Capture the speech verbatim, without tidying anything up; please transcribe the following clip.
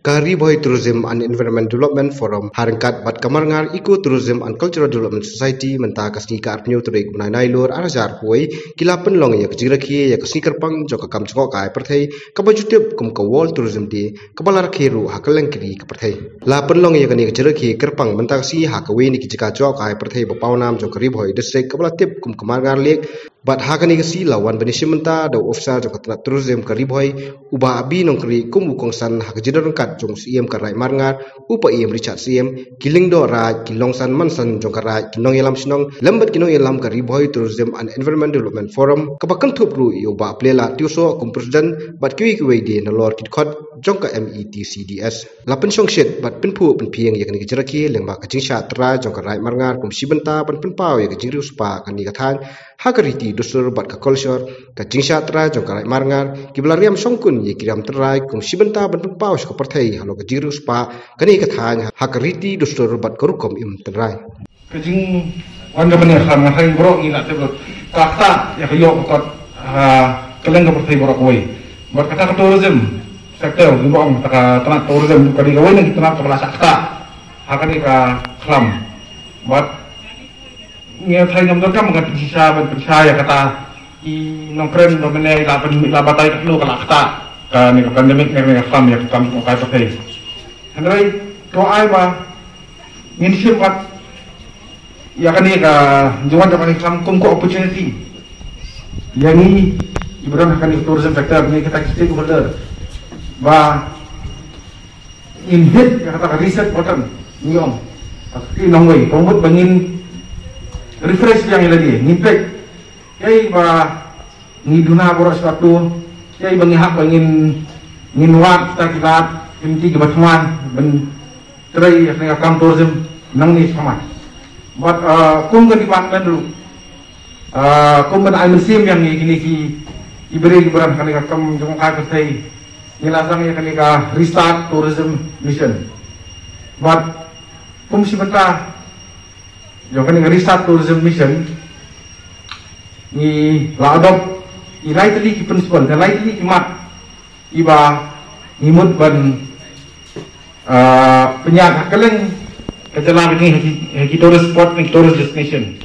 Ka Ri Bhoi Tourism and Environment Development Forum ha ryngkat bad ka Marngar Eco Tourism and Cultural Development Society mynta ka sngi ka arphew tarik u bnai Nailur ar hajar arphew wei ki la pynlong ïa ka jingrakhe ïa ka sngi kyrpang jong ka kam jngohkai pyrthei kaba ju tip kum ka World Tourism Day kaba la rakhe ruh ha kylleng ki ri ka pyrthei. La pynlong ïa kane ka jingrakhe kyrpang mynta ka sngi ha kawei na ki jaka jngohkai pyrthei ba pawnam jong ka Ri Bhoi District kaba la tip kum ka Marngar Lake. Bad ha kane ka sngi la wan ban ïashim bynta da u officer jong ka tnat tourism ka Ri Bhoi, u Bah Abi Nongkri kum u kongsan ha ka jingdon ryngkat jong u Siem ka Raid Marngar, u Paiem Richard Siem, ki lyngdoh raid, ki longsan mansan jong ka raid, ki nongïalam shnong lem bad ki nongïalam ka Ri Bhoi Tourism and Environment Development Forum, kaba kynthup ruh ïa u Bah Plela Tioso kum president bad kiwei kiwei de nalor ki dkhot jong ka M E T C D S. La pynshongshit bad pynphuh pynphieng ïa kane ka jingrakhe lyngba ka jingshah trai jong ka Raid Marngar kum shi bynta ban pynpaw ïa ka jingriewspah kane ka thaiñ ha ka riti dustur bad ka culture. Ka jingshah trai jong ka Raid Marngar kiba la riam shongkun ïa ki riam trai kum shi bynta ban pynpaw sha ka pyrthei halor ka jingriewspah kane ka thaiñ ha ka riti dustur bad ka rukom im trai. Ka jingwan ka bynta ka khlam nga tharai baroh ngi la tip lut ka ktah ïa ka ïoh ka kot ha kylleng ka pyrthei baroh kawei. Bad kata ka tourism sector ngi ba ong kata ka tnat tourism ka dei kawei na ki tnat kaba la shah ktah ha kane ka khlam. Bad ngi tharai ngam donkam ban pynshisha ban pynshisha ïa kata ki nongkren ba mynne la pyn la batai katno ka la ktah kane ka pandemic ne kane ka khlam ïa ka kam jngohkai pyrthei. Hynrei to ai ba ngin shim pat ïa kane ka jingwan jong kane ka khlam kum ka opportunity ïa ngi kiba don ha kane ka tourism sector ne kita ki stakeholder ba ngin hit ïa kata ka reset button ngi ong. Ka kti nongwei ka mut ba ngin refresh biang ïa lade, ngin peit kaei ba ngi duna baroh shi katta, kaei ba ngi hap ba ngin, ngin wad kita ki lad ki lynti kiba thymmai ban trei ïa kane ka kam tourism nangne shakhmat. Bad, ah, kum ka department ruh, ah, kum ban ai mynsiem ïa ngi kine ki, ki briew ki briew kane ka kam jngohkai pyrthei, ngi la sdang ïa kane ka Restart Tourism Mission. Bad kum shi bynta jong kane ka Restart Tourism Mission ngi la adopt ïa lai tylli ki principle, ïa lai tylli ki mat kiba ngi mut ban, ah, pynïaid ha kylleng ka jylla ngi ha ki, ha ki tourist spot ne ki tourist destination.